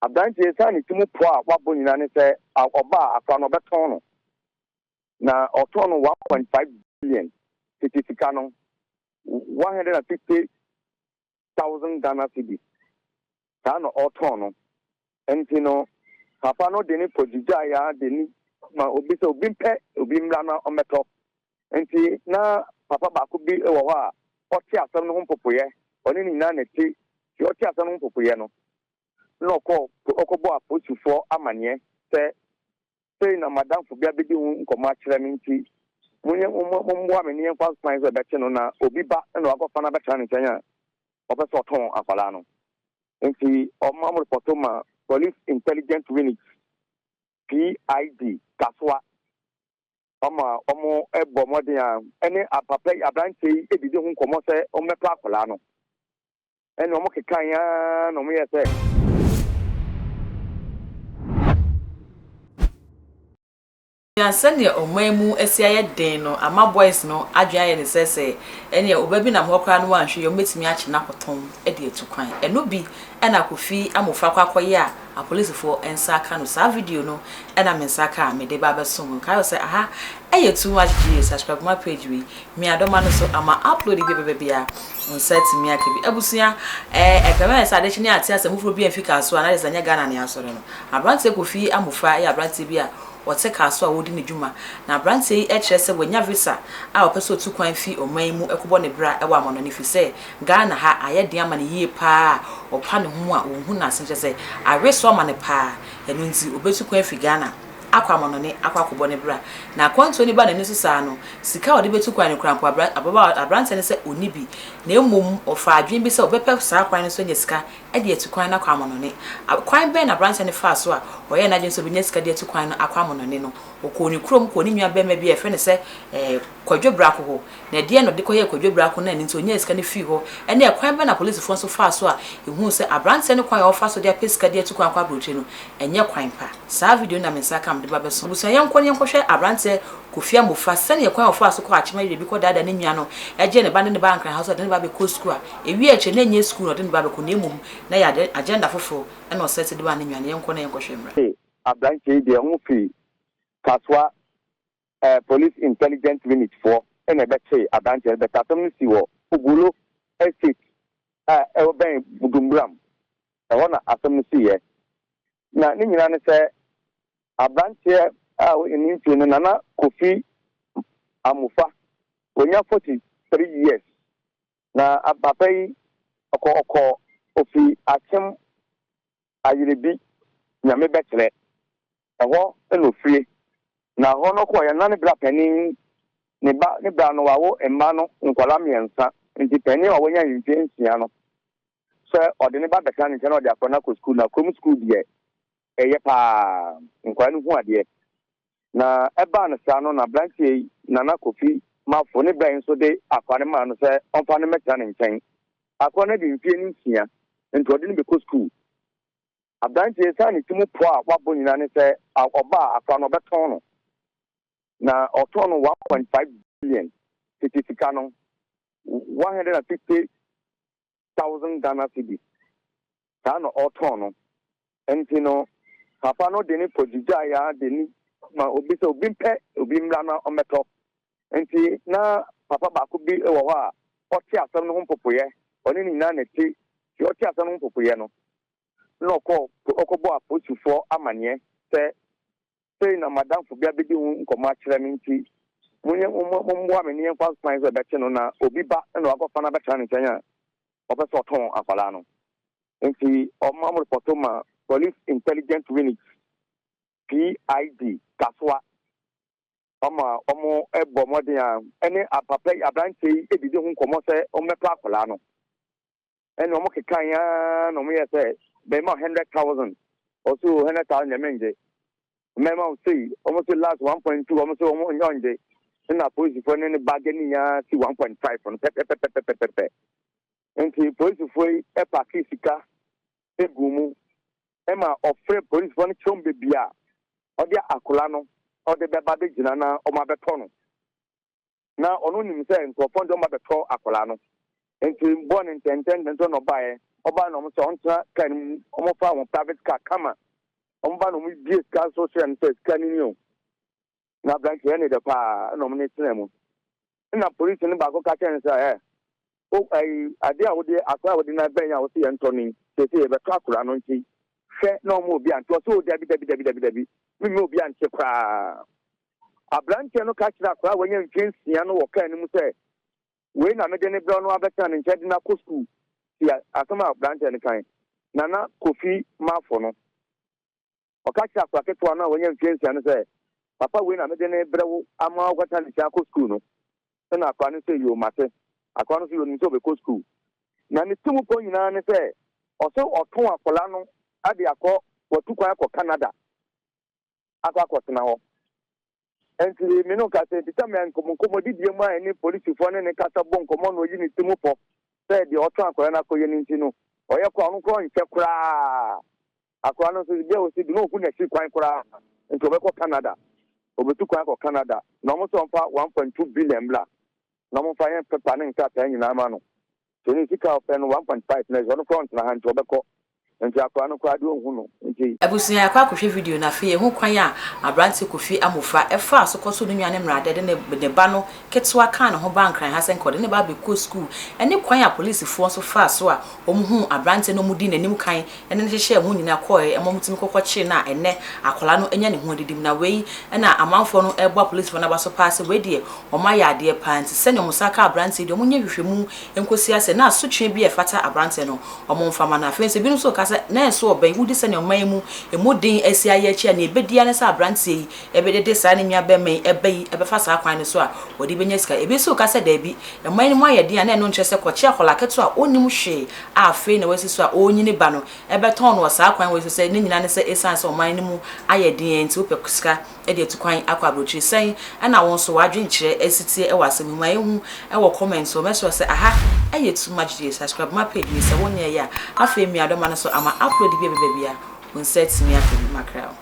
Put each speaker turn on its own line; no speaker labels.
Aberanteɛ yi, saa ne ti mu pɔ a wabɔ nyinaa ne sɛ ɔba a akora no ɔbɛtɔn no. Na ɔtɔn no 1.5 billion tete sika no, 150,000 Ghana cedis. Saa na ɔtɔn no. Nti no, papa no de ne kɔgyigyaeɛ ara de ne ma obi sɛ obi mpɛ obi mmra na ɔmmɛtɔ. Nti na papa baako bi wɔ hɔ a ɔte asɛm no ho mpopoeɛ, ɔne ne nyinaa na ɛte. Nti ɔte asɛm no ho mpopoeɛ no, na ɔkɔɔ ɔkɔbɔɔ apolisifoɔ amaneɛ sɛ, Sei na m'adamfo bi abɛdi ho nkɔmmɔ akyerɛ me nti monyɛ mommoa me ne yɛmfa kwan sɛ yɛbɛkye no na obi ba na wakɔfa no abɛtena ne nkyɛn a ɔpɛ sɛ ɔtɔn akwadaa no. Nti ɔma mo repɔto ma Police Intelligence Unit, PID, Kasoa. Ɔma wɔbɔ mmɔden a ɛne papa yi aberanteɛ yi didi ho nkɔmmɔ sɛ wɔmmɛtɔ akwadaa no. Ɛnna wɔkekae ara na wɔyɛɛ sɛ.
Na sɛdeɛ ɔman mu asi ayɛ den no ama boys no adwene ayɛ ne sɛ sɛ ɛneɛ ɔba bi nam hɔ koraa na wanhwɛ yie a wɔbɛtumi akye no akɔtɔn de atu kwan. Ɛno bi na Kofi Amofra akɔ akɔyɛ a apolisifoɔ nsa aka no. Saa video no na me nsa aka a mede ba abɛsom mo. Nkae wo sɛ aha ɛyɛ Too Much GA, subscribe ma page wei. Mia dɔma no so ama upload bi a ɛbɛba biara wo nsa atumi aka bi. Abusua, ɛɛ ɛkame ayɛ sɛ adekye ne ate asɛm foforɔ bi amfi kaa so a na kyerɛ sɛ ɛnyɛ Ghana ne asɔre no. Aberanteɛ Kofi Amofra yɛ aberanteɛ bi a ɔte kaa so a ɔredi ne dwuma. Na aberanteɛ yi kyerɛ sɛ wanya visa a ɔpɛ sɛ ɔtu kwan fi ɔman yi mu kɔbɔ ne bra wɔ amanɔne ɛfiri sɛ Ghana ha ayɛ den ama no yie pa ara a ɔpa ne ho mu a ɔnhu n'ase kyerɛ sɛ awe so ama no pa ara ɛno nti ɔbɛtu kwan afiri Ghana akɔ amanɔne akɔ akɔbɔ ne bra. Na akwantuo no ba n'ani so saa no, sika a ɔde bɛtu kwan no koraa mpo ababaawa aberanteɛ no sɛ ɔnni bi na mmom ɔfaa adwene bi sɛ ɔbɛpɛ saa kwan no so anya sika de atu kwan no akɔ amanɔne. Kwan bɛn na aberanteɛ no faa so a ɔyɛɛ n'adwene sɛ ɔbɛnya sika de atu kwan no akɔ amanɔne no? Ɔkɔɔ ne kurom kɔɔ ne nua barima bi a yɛfrɛ no sɛ Kwadwo Brako hɔ. Na ɛdeɛn na ɔde kɔyɛɛ Kwadwo Brako no a ɛno nti ɔnyaa sika no firii hɔ? Ɛne ɛkwan bɛn na apolisifoɔ nso faa so a ɛhuu sɛ aberanteɛ no kwan a ɔrefa so de apɛ sika de atu kwan akɔ aburokyire no, ɛnyɛ kwan pa? Saa video no na me nsa aka a mede ba bɛso. Abusua yɛnkɔ na yɛnkɔhwɛ aberanteɛ Kofi Amofa sɛdeɛ kwan a ɔfaa so kɔɔ Akyem ayerɛ bi kɔdaadaa ne nua no gyee ne ba ne ne ba Nkran ha sɛ ɔde ne ba bɛkɔ sukuu a ɛwiee akyire na ɛnyɛ sukuu na ɔde ne ba bɛkɔ na mmom na ɛyɛ agenda foforɔ na ɔsɛte de maa ne nua no. Yɛnkɔ na yɛnkɔhwɛ mmra.
Aberanteɛ yi deɛ ho firi Kasoa Police Intelligence Unit foɔ na ɛbɛkyee aberanteɛ no but asɛm no sii wɔ Ogolo Estate a ɛwɔ bɛn Budumburam, ɛhɔ na asɛm no siiɛ. Na ne nyinaa ne sɛ aberanteɛ a ne mfie no Nana Kofi Amofa, wanya 43 years. Na papa yi ɔkɔ ɔkɔ ofi Akyem Ayerebi Nyame bɛkyerɛ, ɛhɔ na ofire. Na hɔ no ɔkɔeɛ no na ne bra panin ne ba ne bra no wawo mma no nkwadaa mmiɛnsa nti panin a wanya mfeɛ nsia no sɛ ɔde ne ba bɛtena ne nkyɛn na ɔde akwadaa no akɔ sukuu na kurom sukuu deɛ ɛyɛ paa nkwadaa no hu adeɛ na ɛbaa no saa no na aberanteɛ yi Nana Kofi Mafo ne bra yi nso de akwadaa no maa no sɛ ɔmfa no mmɛtena ne nkyɛn. Akwadaa no adi mfeɛ no nsia nti ɔde no bɛkɔ sukuu. Aberanteɛ yi saa ne ti mu pɔ a wabɔ nyinaa ne sɛ ɔba a akwadaa no ɔbɛtɔn no. Na ɔtɔn no 1.5 billion tete sika no, 150,000 Ghana cedis. Saa na ɔtɔn no. Nti no papa no de no kɔgyigyaeɛ ara de no ma obi sɛ obi mpɛ obi mmra na ɔmmɛtɔ. Nti na papa baako bi wɔ hɔ a ɔte asɛm no ho mpopoeɛ, ɔne ne nyinaa na ɛte. Nti ɔte asɛm no ho mpopoeɛ no, na ɔkɔɔ ɔkɔbɔɔ apolisifoɔ amaneɛ sɛ sei na m'adamfo bi abɛdi ho nkɔmmɔ akyerɛ me nti monyɛ mommoa me ne yɛmfa kwan sɛ yɛbɛkye no na obi ba na wakɔfa no abɛtena ne nkyɛn a ɔpɛ sɛ ɔtɔn akwadaa no. Nti ɔma mo repɔto ma Police Intelligence Unit, PID, Kasoa. Ɔma wɔbɔ mmɔden a ɛne papa yi aberanteɛ yi didi ho nkɔmmɔ sɛ wɔmmɛtɔ akwadaa no. Ɛna wɔn kekae ara na wɔn yɛ sɛ bɛma 100,000. Ɔso 100,000 deɛ mengye. Mɛma wo sei. Wɔn so last 1.2 wɔn so wɔn nyɛ ɔngye. Ɛna polisifoɔ ne ne bargaining ara si 1.5 no pɛpɛpɛpɛpɛpɛ. Nti polisifoɔ yi paake sika egu mu ɛma ɔfrɛ polisifoɔ no kyerɛ wɔn baabi a ɔde akwadaa no ɔde bɛba bɛgyina na wɔn abɛtɔ no. Na ɔno nim sɛ nkurɔfoɔ de wɔn abɛtɔ akwadaa no. Nti bɔɔ no ntɛntɛntɛntɛn na ɔbaeɛ. Ɔbaa na wɔn sɛ ɔntena kaa no mu, wɔfa wɔn private car kama. Wɔn ba na wɔn bie sika nso kyerɛ no sɛ sika no ni o. Na aberanteɛ yɛ ne dɛ paa na wɔn ne tena mu. Ɛna polisi no baako ka kyerɛ no sɛ ɛ o ɛyi adeɛ a wode akora a wode no abɛn a wɔsi yɛn ntɔ no yi sese yɛbɛtɔ akora no nti hwɛ na wɔn obi ante. Ɔsɛ o dabi dabi dabi dabi dabi mímí obi ante koraa. Aberanteɛ no ka kyerɛ akora a wanya mfie 6 no wɔ kaa no mu sɛ wei na mede ne brɛ no abɛtena ne nkyɛn de no akɔ sukuu. Si asɛm a aberanteɛ no kan Nana Kofi Mafo no ɔka kyerɛ akora ketewa no a wanya mfie 6 no sɛ papa wei na mede ne brɛ wo ama wokɔtena ne nkyɛn akɔ sukuu no. Ɛna akora no sɛ yoo mate. Akora no nso yɛ onim sɛ ɔbɛkɔ sukuu. Na ne ti mu pɔ nyinaa ne sɛ ɔsɛ ɔtɔn akwadaa no ade akɔ watu kwan akɔ Canada akɔ akɔtena hɔ. Nti me no kasa nti sɛ mɛ nkɔmmɔdidie mu a ɛne polisifoɔ ne ne kasa bɔ nkɔmmɔ na ɔyi ne ti mu pɔ sɛ deɛ ɔtɔn akwadaa no akɔyɛ no nti no ɔyɛ kɔ ɔno korɔ nkyɛ koraa. Akwadaa no nso deɛ ɔsi do na ɔhu n'akyi kwan koraa nti ɔbɛkɔ Canada, ɔbɛtu kwan akɔ Canada na ɔmo nso ɔmfa 1.2 billion bla na ɔmo mfa yɛn pepa ne nkrataa nyinaa ma no. So ne sika a ɔpɛ no 1.5 na ɔno koraa ɔntena ha nti ɔbɛkɔ. Nti akwadaa no koraa deɛ ɔnhu no nti.
Abusua, yɛakɔ akɔhwɛ video no afei yɛhu kwan a aberante Kofi Amofa faa so kɔtoo ne nua no mmradɛ de ne ba no ketewa kaa ne ho baa Nkran ha sɛ nka ɔde ne ba abɛkɔ sukuu ne kwan a polisifoɔ nso faa so a wɔhuu aberanteɛ no wɔdii n'anim kan ne no hyehyɛɛ ho nyinaa kɔɔɛ ma wɔtumi kɔkɔkyee no a ɛnnɛ akwadaa no anya ne ho adidim. Na wei na amanfoɔ no rebɔ apolisifoɔ no aba so paa sɛ wei deɛ wɔayɛ adeɛ paa nti sɛdeɛ wɔn nsa aka aberanteɛ yi deɛ wɔnyɛ nhwehwɛmu nkɔsi ase na asotwe bi a ɛfata aberanteɛ no wɔmfa mma no. Afei nso ebinom nso reka sɛ na ɛnso ɔbɛn wodi sɛnea ɔman yi mu emu den asi ayɛ akyi a nea ebedi ara ne sɛ aberanteɛ yi bɛdede saa ne nuabarima yi ba yi bɛfa saa kwan no so a wɔde benya sika. Ebi nso reka sɛ dabi, ɔman no mu ayɛ den a na ɛno nkyerɛ sɛ kɔkye akwadaa ketewa a onnim hwee a afei na wasi so a ɔrenyini ba no bɛtɔn no wɔ saa kwan wei so sɛ ne nyinaa ne sɛ esiane sɛ ɔman no mu ayɛ den nti wopɛ sika de atu kwan akɔ aburokyiri. Sɛn na wo nso w'adwenkyerɛ si teɛ wɔ asɛm yi ho? Ma yɛnhu wɔ comment hɔ. Mɛsrɛ sɛ aha yɛ too much deɛ, subscribe ma page yi sɛ wonyɛeɛ a. Afei mia dɔma no so ama upload bi a ɛbɛba biara wo nsa atumi aka bi. Makra wo.